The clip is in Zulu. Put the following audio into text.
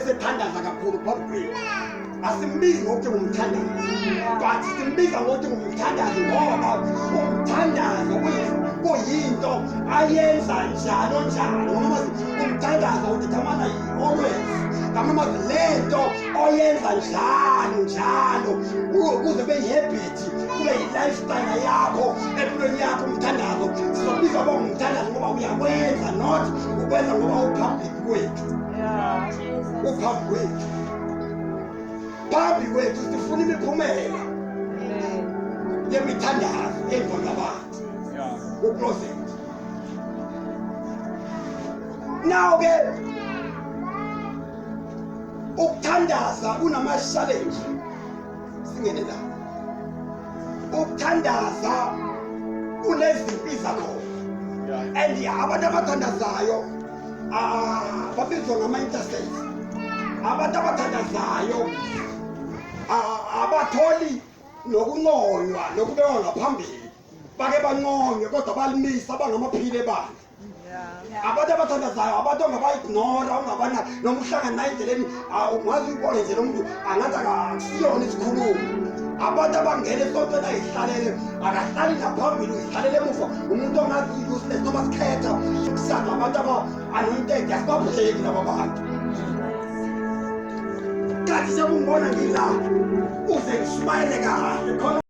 Esethandaza kakhulu phambi kwethu. Asimbizi ngokuthi ngumthandazo, but simbiza ngokuthi ngumthandazo ngoba umthandazo kuyinto ayenza njalo njalo. Noma umthandazo udithamana always, ngamama lento oyenza njalo njalo kuze kube yi-habit, kube yi-lifestyle yakho empilweni yakho. Umthandazo sizobiza uba ngumthandazo ngoba uyakwenza, not ukwenza ngoba u-public kwethu. Uphambi kwethu, phambi kwethu sifuna imiphumela yemithandazo emva ngabantu u-closet. Now ke ukuthandaza kunama-challenge. Singene la, ukuthandaza kunezimpi zakhona and abantu abathandazayo, ah, babizwa ngama-intercessors. Abantu abathandazayo, ah, abatholi nokunconywa nokubekwa ngaphambili. Bake banconywe kodwa balimisa bangamaphile ebandla. Abantu abathandazayo, abantu ongaba-ignora, ungabana noma uhlangana naye endleleni, ah, ungaze uyibone nje lo muntu angathi akusiyona isikhulumo. Abantu abangena esontweni ayihlalele, akahlali naphambili, uyihlalele emuva, umuntu ongathi uyi-useless. Noma sikhetha kusana abantu aba-anointed, asibabheki laba bantu. Kanti siyakungibona ngila uze ngishumayele kahle khona.